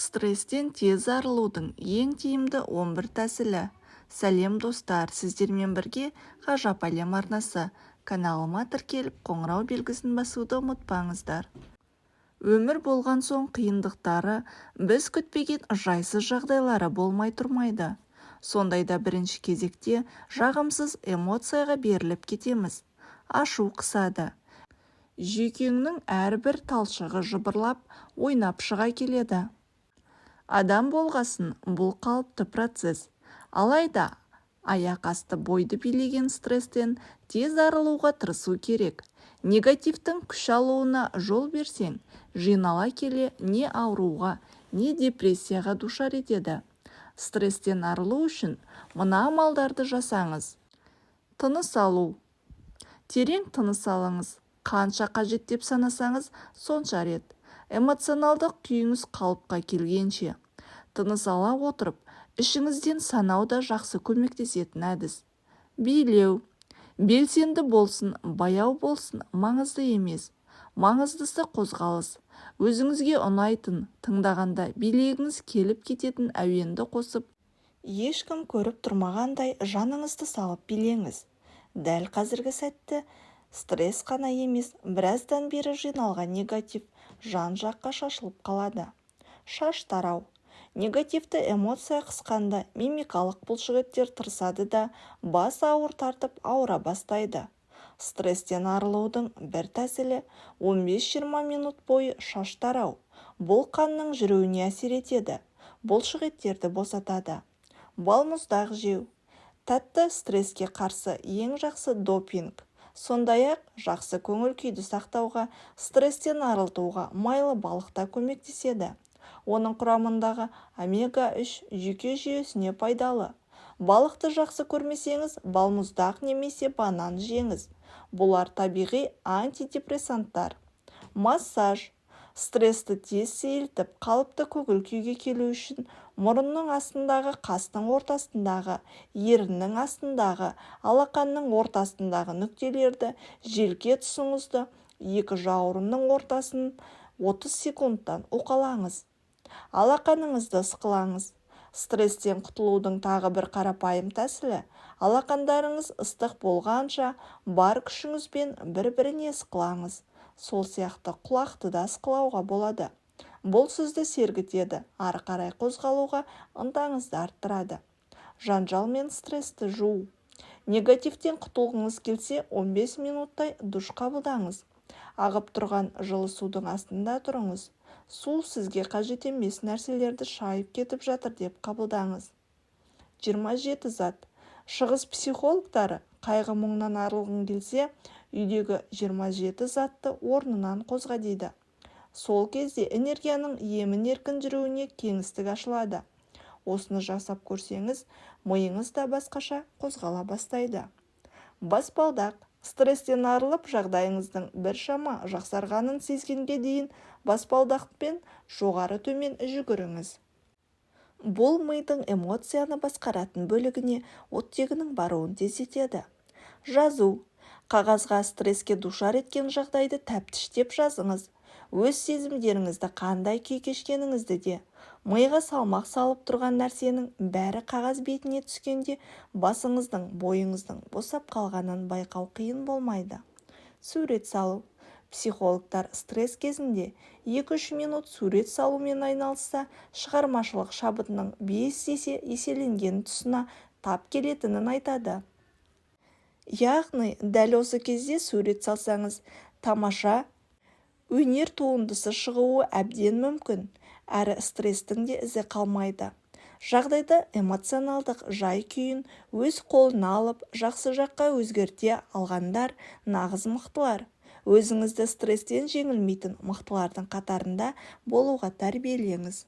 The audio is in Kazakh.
Стресстен тез арылудың ең тиімді 11 тәсілі. Сәлем, достар! Сіздермен бірге Ғажап әлем арнасы. Каналыма тіркеліп, қоңырау белгісін басуды ұмытпаңыздар. Өмір болған соң қиындықтары, біз күтпеген жайсыз жағдайлары болмай тұрмайды. Сондайда бірінші кезекте жағымсыз эмоцияға беріліп кетеміз. Ашу қысады. Жүйкеңнің әрбір талшығы жыбырлап, ойнап шыға келеді. Адам болғасын бұл қалыпты процесс. Алайда аяқ асты бойды билеген стресстен тез арылуға тырысу керек. Негативтің күш алуына жол берсең, жинала келе не ауруға, не депрессияға душар етеді. Стресстен арылу үшін мына амалдарды жасаңыз. Тыныс алу. Терең тыныс алыңыз. Қанша қажет деп санасаңыз, сонша рет. Эмоционалдық күйіңіз қалыпқа келгенше. Тыныс ала отырып, ішіңізден санау да жақсы көмектесетін әдіс. Билеу. Белсенді болсын, баяу болсын, маңызды емес. Маңыздысы қозғалыс. Өзіңізге ұнайтын, тыңдағанда билегіңіз келіп кететін әуенді қосып, ешкім көріп тұрмағандай жаныңызды салып билеңіз. Дәл қазіргі сәтте стресс қана емес, біраздан бері жиналған негатив жан-жаққа шашылып қалады. Шаш тарау. Негативті эмоция қысқанда мимикалық бұлшықеттер тырысады да, бас ауыр тартып ауыра бастайды. Стресстен арылудың бір тәсілі 15-20 минут бойы шаш тарау. Бұл қанның жүруіне әсер етеді, бұлшықеттерді босатады. Балмұздақ жеу. Тәтті стресске қарсы ең жақсы допинг. Сондай-ақ жақсы көңіл-күйді сақтауға, стресстен арылтуға майлы балық та көмектеседі. Оның құрамындағы омега-3 жүйке жүйесіне пайдалы. Балықты жақсы көрмесеңіз, балмұздақ немесе банан жеңіз. Бұлар табиғи антидепрессанттар. Массаж. Стрессті тез сейілтіп, қалыпты көңіл-күйге келу үшін мұрынның астындағы, қастың ортасындағы, еріннің астындағы, алақанның ортасындағы нүктелерді, желке тұсыңызды, екі жауырынның ортасын 30 секундтан уқалаңыз. Алақаныңызды ысқылаңыз. Стресстен құтылудың тағы бір қарапайым тәсілі: алақандарыңыз ыстық болғанша бар күшіңізбен бір-біріне ысқылаңыз. Сол сияқты құлақты да ысқылауға болады. Бұл сізді сергітеді, ары қарай қозғалуға ынтаңызды арттырады. Жанжал мен стрессті жуу. Негативтен құтылғыңыз келсе, 15 минуттай душ қабылдаңыз. Ағып тұрған жылы судың астында тұрыңыз. Су сізге қажет емес нәрселерді шайып кетіп жатыр деп қабылдаңыз. 27 зат. Шығыс психологтары қайғы-мұңнан арылғың келсе, үйдегі 27 затты орнынан қозға дейді. Сол кезде энергияның емін-еркін жүруіне кеңістік ашылады. Осыны жасап көрсеңіз, миыңыз да басқаша қозғала бастайды. Баспалдақ. Стресстен арылып, жағдайыңыздың біршама жақсарғанын сезгенге дейін баспалдақпен жоғары-төмен жүгіріңіз. Бұл мидың эмоцияны басқаратын бөлігіне оттегінің баруын тездетеді. Жазу. Қағазға стресске душар еткен жағдайды тәптіштеп жазыңыз. Өз сезімдеріңізді, қандай күй кешкеніңізді де. Миға салмақ салып тұрған нәрсенің бәрі қағаз бетіне түскенде басыңыздың, бойыңыздың босап қалғанын байқау қиын болмайды. Сурет салу. Психологтар стресс кезінде 2-3 минут сурет салумен айналысса, шығармашылық шабытының 5 есе еселенген тұсына тап келетінін айтады. Яғни дәл осы кезде сурет салсаңыз, тамаша өнер туындысы шығуы әбден мүмкін. Әрі стресстің де ізі қалмайды. Жағдайды, эмоционалдық жай-күйін өз қолына алып, жақсы жаққа өзгерте алғандар нағыз мықтылар. Өзіңізді стресстен жеңілмейтін мықтылардың қатарында болуға тәрбиелеңіз.